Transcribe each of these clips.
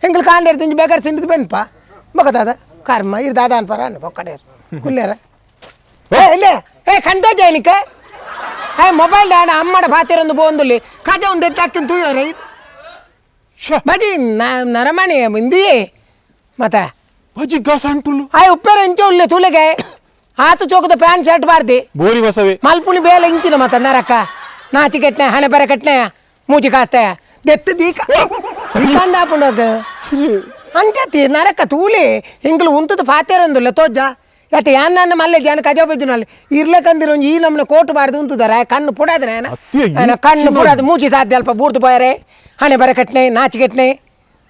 ಎಂಕಲ್ ಕಾಂಡೇರ್ ತಿಂಜಿ ಬೇಕಾದ್ರೆ ತಿಂಡಿದ್ ಬೆನ್ಪ ಬೊಕ ದಾದ ಕರ್ಮ ಇರ್ ದಾದ ಅನ್ಪಾರ ಅನ್ನ ಬೊಕ್ಕಡೇರ್ ಕುಲ್ಲೇರ. ಏ ಇಂದೆ, ಏ ಕಂಡೋಜ ನಿಕ್ಕ. ಏ ಮೊಬೈಲ್ ಡಾಣ ಅಮ್ಮಡ ಪಾತಿರೊಂದು ಬೋಂದುಲ್ಲಿ ಕಜ ಒಂದು ಎತ್ತಾಕ್ತೀನಿ ತೂಯೋರೆ. ಶ್ಯೆ. ಬಜಿ ನರಮಣಿ ಇಂದಿಯೇ ಮತ್ತ. ಬಜಿ ಗಾಸ ಅಂಟುಲ್ಲು. ಆಯ್ ಉಪ್ಪೇರ ಇಂಚ ಉಲ್ಲೆ ತೂಲೆಗೆ ಆತ ಚೋಕದ ಪ್ಯಾಂಟ್ ಶರ್ಟ್ ಬಾರ್ದಿ. ಬೋರಿ ಬಸವೆ. ಮಲ್ಪುಣಿ ಬೇಲೆ ಇಂಚಿನ ಮತ್ತ ನರಕ ನಾಚಿ ಕೆಟ್ನೆ ಹಣೆ ಬರ ಕೆಟ್ನೆ ಮೂಜಿ ಕಾಸ್ತೆ ದೆತ್ತು ದೀಕ ದೀಕಂದಾಪುಂಡೋಗ ಅಂಚತಿ ನರಕ ತೂಲಿ ಇಂಗ್ಲು ಉಂತದ ಪಾತೇರೊಂದುಲ್ಲ ತೋಜ ಯಾತೆ ಯಾನ್ ಮಲ್ಲೆ ಜಾನ ಕಜ ಬಿದ್ದಿನಲ್ಲಿ ಇರ್ಲಕಂದಿರ ಒಂಜಿ ಈ ನಮ್ಮನೆ ಕೋಟು ಬಾರ್ದು ಉಂತುದಾರ ಕಣ್ಣು ಪುಡಾದ್ರೆ ಅತ್ತಿ ಆಯನ ಕಣ್ಣು ಪುಡಾದ ಮೂಜಿ ಸಾಧ್ಯ ಅಲ್ಪ ಬೂರ್ದು ಪೋಯರೆ ಹಣೆ ಬರ ಕಟ್ನೆ ನಾಚಿ ಕೆಟ್ನೆ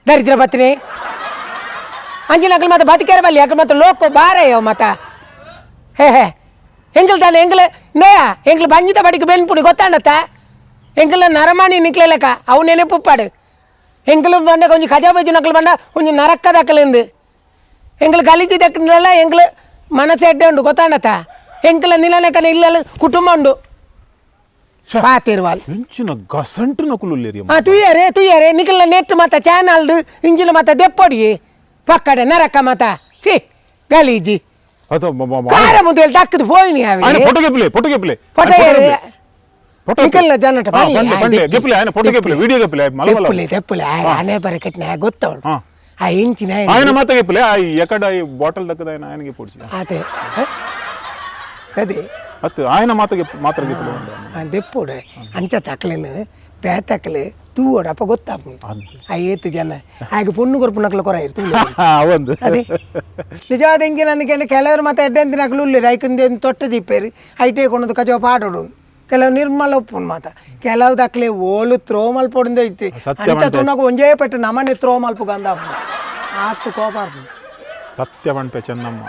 ದರಿದ್ರ ಬತ್ತಿನಿ ಅಂಜಿನ ಅಕಲ್ ಮತ್ತೆ ಬದುಕೇರ ಬಲ್ಲಿ ಅಕಲ್ ಮತ್ತೆ ಲೋಕ ಬಾರಯ್ಯೋ ಮತ್ತ. ಹೇ ಹೇ ಎಂಕಲ್ ತಾನೆ ಎಂಕಲ್ ನೇಯ ಎಂಕಲ್ ಬಂಜಿತ ಬಡಿಗೆ ಬೆನ್ಪುಡಿ ಗೊತ್ತಾಣತ್ತ ಎಂಕಲ್ ನರಮಾಣಿ ನಿಕ್ಲೆಲಕ ಅವು ನೆನಪುಪ್ಪಾಡು ಎಂಕಲ್ ಬಂಡ కొంచెం ಕಜಾ ಬಜ್ಜು ನಕಲು ಬಂಡ కొంచెం ನರಕ್ಕ ದಕ್ಕಲಿಂದು ಎಂಕಲ್ ಗಲೀಜು ದಕ್ಕಲಿಲ್ಲ. ಎಂಕಲ್ ಮನಸ್ಸು ಎಡ್ಡೆ ಉಂಡು ಗೊತ್ತಾಣತ್ತ. ಎಂಕಲ್ ನಿಲನಕನ ಇಲ್ಲ ಕುಟುಂಬ ಉಂಡು ಪಾತಿರ್ವಾಲ್. ಎಂಚಿನ ಗಸಂಟು ನಕುಲುಲ್ಲೇರಿ. ಆ ತುಯ್ಯರೆ ತುಯ್ಯರೆ ನಿಕಲ್ನ ನೆಟ್ ಮತ್ತ ಚಾನಲ್ಡ್ ಇಂಜಿನ ಮತ್ತ ದೆಪ್ಪೊಡಿ ಪಕ್ಕಡೆ ನರಕ ಮತ ಸಿ ಗಲೀಜಿ. ಅದು ಕಾರ ಮುಂದೆ ದಕ್ಕದು ಪೋಯಿನಿ ఆయన ಅವೆ. ಫೋಟೋ ಗೆಪ್ಲೆ, ಫೋಟೋ ಗೆಪ್ಲೆ. ಫೋಟೋ ಏರು. ಫೋಟೋ. ನಿಕಲ್ನ ಜನಟ ಬನ್ನಿ, ಬಂಡ್ಲೆ ಬಂಡ್ಲೆ. ದೆಪ್ಪುಲೆ. ಗೆಪ್ಲೆ ఆయన ಫೋಟೋ ಗೆಪ್ಲೆ, ವಿಡಿಯೋ ಗೆಪ್ಲೆ ಮಲ ಮಲ. ದೆಪ್ಪುಲೆ ದೆಪ್ಪುಲೆ ಆನೆ ಬರಕಟ್ನೆ ಗೊತ್ತವಳು. ಹಾ. ಆ ಇಂಚಿನ ఆయన ಮಾತ ಗೆಪ್ಲೆ ಆ ಎಕಡ ಈ ಬಾಟಲ್ ದಕ್ಕದ ఆయన ఆయనಗೆ ಪೊಡ್ಚಿ. ಅದೇ ಅದೇ. ಅತ್ತು ఆయన ಮಾತ ಗೆಪ್ ಮಾತ್ರ ಗೆಪ್ಲೆ ಒಂದು. ದೆಪ್ಪುಡೆ ಅಂಚ ತಕ್ಲೇನು ಬೇತಕ್ಲೆ ತೂವಡ ಅಪ್ಪ ಗೊತ್ತಾಪುಂಡು. ಆ ಏತ್ ಜನ ಆಗ ಪೊಣ್ಣು ಕೊರ್ಪುನಕ್ಲ ಕೊರ ಇರ್ತದೆ. ಒಂದು. ಅದೇ ನಿಜವಾದ ಎಂಕಿನ ಅಂದಕ್ಕೆ ಕೆಲವರು ಮತ್ತೆ ಎಡ್ಡೆಂತಿನ ಅಕ್ಲು ಉಲ್ಲೇರು ಐಕಂದು ತೊಟ್ಟ ದೀಪೇರಿ ಐಟೇ ಕೊನದು ಕಜವ ಪಾಡೋಡು. ಕೆಲವು ನಿರ್ಮಲ ಉಪ್ಪುಂಡು ಮಾತ ಕೆಲವು ದಕ್ಲೆ ಓಲು ತ್ರೋ ಮಲ್ಪೊಡುಂದೆ ಐತಿ. ಸತ್ಯ. ಅಂಚ ಮಂತೆ. ತುನಗ ಒಂಜೇ ಪೆಟ್ಟು ನಮನೆ ತ್ರೋ ಮಲ್ಪು ಗಂಧ ಆಸ್ತು ಕೋಪ ಆಪುಂಡು. ಸತ್ಯ ಪನ್ಪೆ ಚೆನ್ನಮ್ಮ,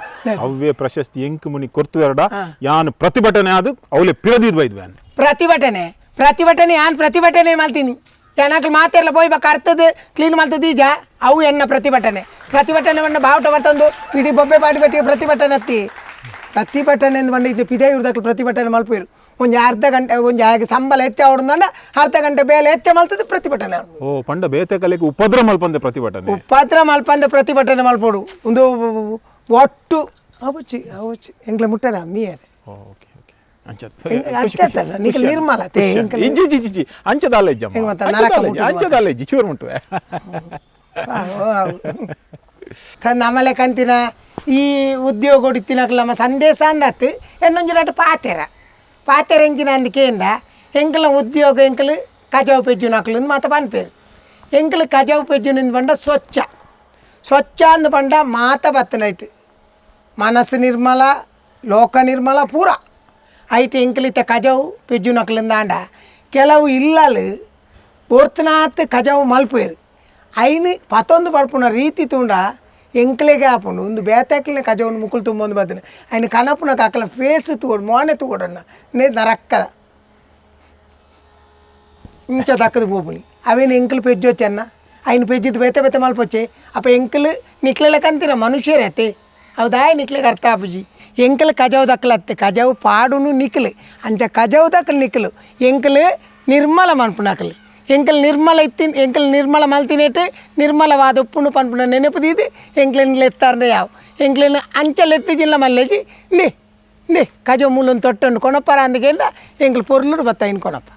ಅವ್ವೇ ಪ್ರಶಸ್ತಿ ಎಂಕ್ ಮುನಿ ಕೊರ್ತುವೆರಡ ಯಾನ್ ಪ್ರತಿಭಟನೆ ಅದು ಅವಲೆ ಪಿರದಿದ್ ಬೈದ್ವೇನ್. ಪ್ರತಿಭಟನೆ ಪ್ರತಿಭಟನೆ ಯಾನ್ ಪ್ರತಿಭಟನೆ ಮಲ್ತೀನಿ ಯಾನಾಕ್ಲು ಮಾತೆರ್ಲ ಪೋಯ್ ಬಕ್ಕ ಅರ್ತದ ಕ್ಲೀನ್ ಮಲ್ತದ ಈಜ ಅವು ಎನ್ನ ಪ್ರತಿಭಟನೆ ಪ್ರತಿಭಟನೆ ಬಣ್ಣ ಬಾವುಟ ಬರ್ತಂದು ಇಡೀ ಬೊಬ್ಬೆ ಪಾಟಿ ಪಟ್ಟಿಗೆ ಪ್ರತಿಭಟನೆ ಅತ್ತಿ ಪ್ರತಿಭಟನೆ ಎಂದು ಬಂಡ ಇದು ಪಿದೆ ಇವ್ರದಕ್ಲು ಪ್ರತಿಭಟನೆ ಮಲ್ಪೇರು ಒಂಜಿ ಅರ್ಧ ಗಂಟೆ ಒಂಜಿ ಆಗ ಸಂಬಳ ಹೆಚ್ಚ ಅವಡ್ದಂಡ ಅರ್ಧ ಗಂಟೆ ಬೇಲೆ ಹೆಚ್ಚ ಮಲ್ತದ ಪ್ರತಿಭಟನೆ. ಓ ಪಂಡ ಬೇತೆ ಕಲೆಗೆ ಉಪದ್ರ ಮಲ್ಪಂದೆ ಪ್ರತಿಭಟನೆ. ಉಪದ್ರ ಮಲ್ಪಂದೆ ಪ್ರತಿಭಟನೆ ಮಲ್ಪೋಡು ಒಂದು ಒಟ್ಟು ಅವಚ್ಚಿ ಅವಚ್ಚಿ ಎಂಗ್ಲ ಮುಟ್ಟಲ್ಲ ಮೀಯರೆ. ಓಕೆ ಓಕೆ ಅಂಚ. ಅಷ್ಟೇ ನಿಖಲ್ ನಿರ್ಮಲ ತೇ ಎಂಕಲ್. ಇಜ್ಜಿ ಇಜ್ಜಿ ಇಜ್ಜಿ ಅಂಚದಾಲ ಇಜ್ಜಮ್ಮ. ಹೆಂಗ್ ಮತ್ತೆ ನರಕ ಮುಟ್ಟುದು. ಅಂಚದಾಲ ಇಜ್ಜಿ ಚೂರು ಮುಟ್ಟುವೆ. ನಮಲೆ ಕಂತಿನ ಈ ಉದ್ಯೋಗ ಇತ್ತಿನಕ್ಲ ನಮ್ಮ ಸಂದೇಶ ಅಂದತ್ತು ಎನ್ನೊಂಜಿ ಪಾತೆರ ಪಾತೆರ ಎಂಕಿನ ಅಂದಕೇಂಡ ಎಂಕಲ ಉದ್ಯೋಗ ಎಂಕಲು ಕಜಾವು ಪೆಜ್ಜುನಕ್ಲು ಮಾತ ಪನ್ಪೇರು. ಎಂಕಲು ಕಜಾವು ಪೆಜ್ಜುನಿಂದ ಪಂಡ ಸ್ವಚ್ಛ ಸ್ವಚ್ಛ ಅಂದ್ ಪಂಡ ಮಾತ ಬತ್ತನೈಟ್ ಮನಸ್ಸು ನಿರ್ಮಲ ಲೋಕ ನಿರ್ಮಲ ಪೂರ ಐಟ್ ಎಂಕಲಿತ್ತ ಕಜವು ಪೆಜ್ಜುನಕ್ಲಿಂದಾಂಡ ಕೆಲವು ಇಲ್ಲಲು ಪೋರ್ತನಾತ್ ಕಜವು ಮಲ್ಪೇರು ಐನು ಪತ್ತೊಂದು ಪಡ್ಪುನ ರೀತಿ ತೂಂಡ ಎಂಕ್ಲೆಗೆ ಆಪುಂಡು ಒಂದು ಬೇತಾಕ್ಲಿನ ಕಜವನ್ನು ಮುಕ್ಕುಲು ತುಂಬೊಂದು ಬತ್ತಿನ ಐನು ಕನಪುನ ಕಾಕಲ ಫೇಸ್ ತೂಡು ಮೋನೆ ತೂಡನ್ನ ನೇ ನರಕ್ಕದ ಇಂಚ ದಕ್ಕದ ಪೋಪುನಿ ಅವೇನು ಎಂಕಲ್ ಪೆಜ್ಜೊಚ್ಚನ್ನ ಐನು ಪೆಜ್ಜಿದ್ದು ಬೇತೆ ಬೇತೆ ಮಲ್ಪೊಚ್ಚೆ ಅಪ್ಪ ಎಂಕಲ್ ನಿಕ್ಲೆಲ ಕಂತಿನ ಮನುಷ್ಯರೇ ಅತ್ತೆ ಅವು ನಿಕ್ಲೆಗೆ ಅರ್ಥ ಆಪುಜಿ. ಎಂಕಲ್ ಕಜವು ದಕ್ಕಲತ್ತೆ ಕಜವು ಪಾಡುನು ನಿಕ್ಲು ಅಂಚ ಕಜವು ದಕ್ಕಲು ನಿಕ್ಲು ಎಂಕಲ್ ನಿರ್ಮಲ ಮನ್ಪುನಕಲು ಎಂಕಲ್ ನಿರ್ಮಲ ಇತ್ತಿ ಎಂಕಲ್ ನಿರ್ಮಲ ಮಲ್ತಿನೇಟ್ ನಿರ್ಮಲವಾದ ಉಪ್ಪುನು ಪನ್ಪುನ ನೆನಪು ದೀದು ಎಂಕ್ಲೆನ್ ಎತ್ತಾರ್ನೆ ಯಾವು ಎಂಕ್ಲೆನ್ ಅಂಚಲೆತ್ತಿಜಿಲ್ಲ ಮಲ್ಲೇಜಿ ನೇ ನೇ ಕಜವು ಮೂಲೊಂದು ತೊಟ್ಟೊಂಡು ಕೊಣಪರ ಅಂದಗೆಲ್ಲ ಎಂಕಲ್ ಪೊರ್ಲುಡು ಬತ್ತಾಯಿನ ಕೊಣಪ.